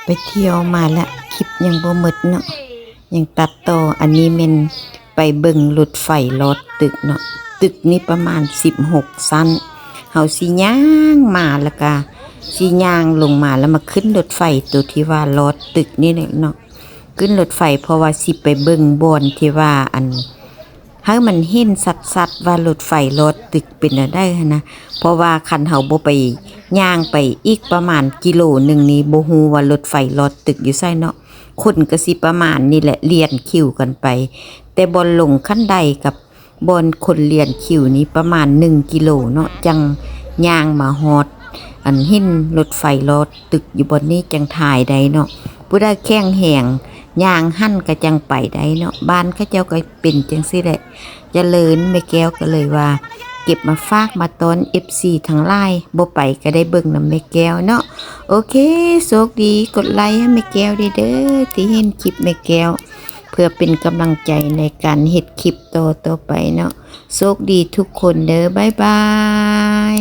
ໄປທ່ຽວມາລະ ຄລິບຍັງບໍ່ໝົດເນາະ ຍັງຕັດຕໍ່. ອັນນີ້ແມ່ນໄປເບິ່ງລົດໄຟລອດຕຶກເນາະ ຕຶກນີ້ປະມານສິບຫົກຊັ້ນ. ເຮົາຊິຍ່າງມາ ແລ້ວກະຊິຍ່າງລົງມາ ແລ້ວມາຂຶ້ນລົດໄຟໂຕທີ່ວ່າລອດຕຶກນີ້ແຫຼະເນາະ. ຂຶ້ນລົດໄຟ ເພາະວ່າຊິໄປເບິ່ງບ່ອນທີ່ວ່າ ອັນ ໃຫ້ມັນເຫັນຊັດໆວ່າລົດໄຟລອດຕຶກເປັນແນວໃດຫັ້ນນະ. ເພາະວ່າຄັນເຮົາບໍ່ໄປ ຍ່າງໄປອີກປະມານກິໂລໜຶ່ງນີ້ ບໍ່ຮູ້ວ່າລົດໄຟລອດຕຶກຢູ່ໃສເນາະ. ຄົນກໍຊິປະມານນີ້ແຫຼະ ລຽນຄິວກັນໄປ ແຕ່ບ່ອນລົງຂັ້ນໄດກັບບ່ອນຄົນລຽນຄິວນີ້ປະມານໜຶ່ງກິໂລເນາະ ຈັ່ງຍ່າງມາຮອດ ອັນເຫັນລົດໄຟລອດຕຶກຢູ່ບ່ອນນີ້ ຈັ່ງຖ່າຍໄດ້ເນາະ. ຜູ້ໃດແຂງແຮງຍ່າງຫັ້ນກໍຈັ່ງໄປໄດ້ເນາະ. ບ້ານເຂົາເຈົ້າກໍເປັນຈັ່ງຊີ້ແຫຼະ ຈະເລີນ. ແມ່ແກ້ວກໍເລີຍວ່າເກັບມາຝາກມາຕ້ອນເອັຟຊີທັງຫຼາຍ ບໍ່ໄປກໍໄດ້ເບິ່ງນຳແມ່ແກ້ວເນາະ. ໂອເຄ ໂຊກດີ ກົດໄລໃຫ້ແມ່ແກ້ວເດີ ທີ່ເຫັນຄລິບແມ່ແກ້ວ ເພື່ອເປັນກຳລັງໃຈໃນການເຮັດຄລິບຕໍ່ໆໄປເນາະ. ໂຊກດີທຸກຄົນເດີ ບາຍບາຍ.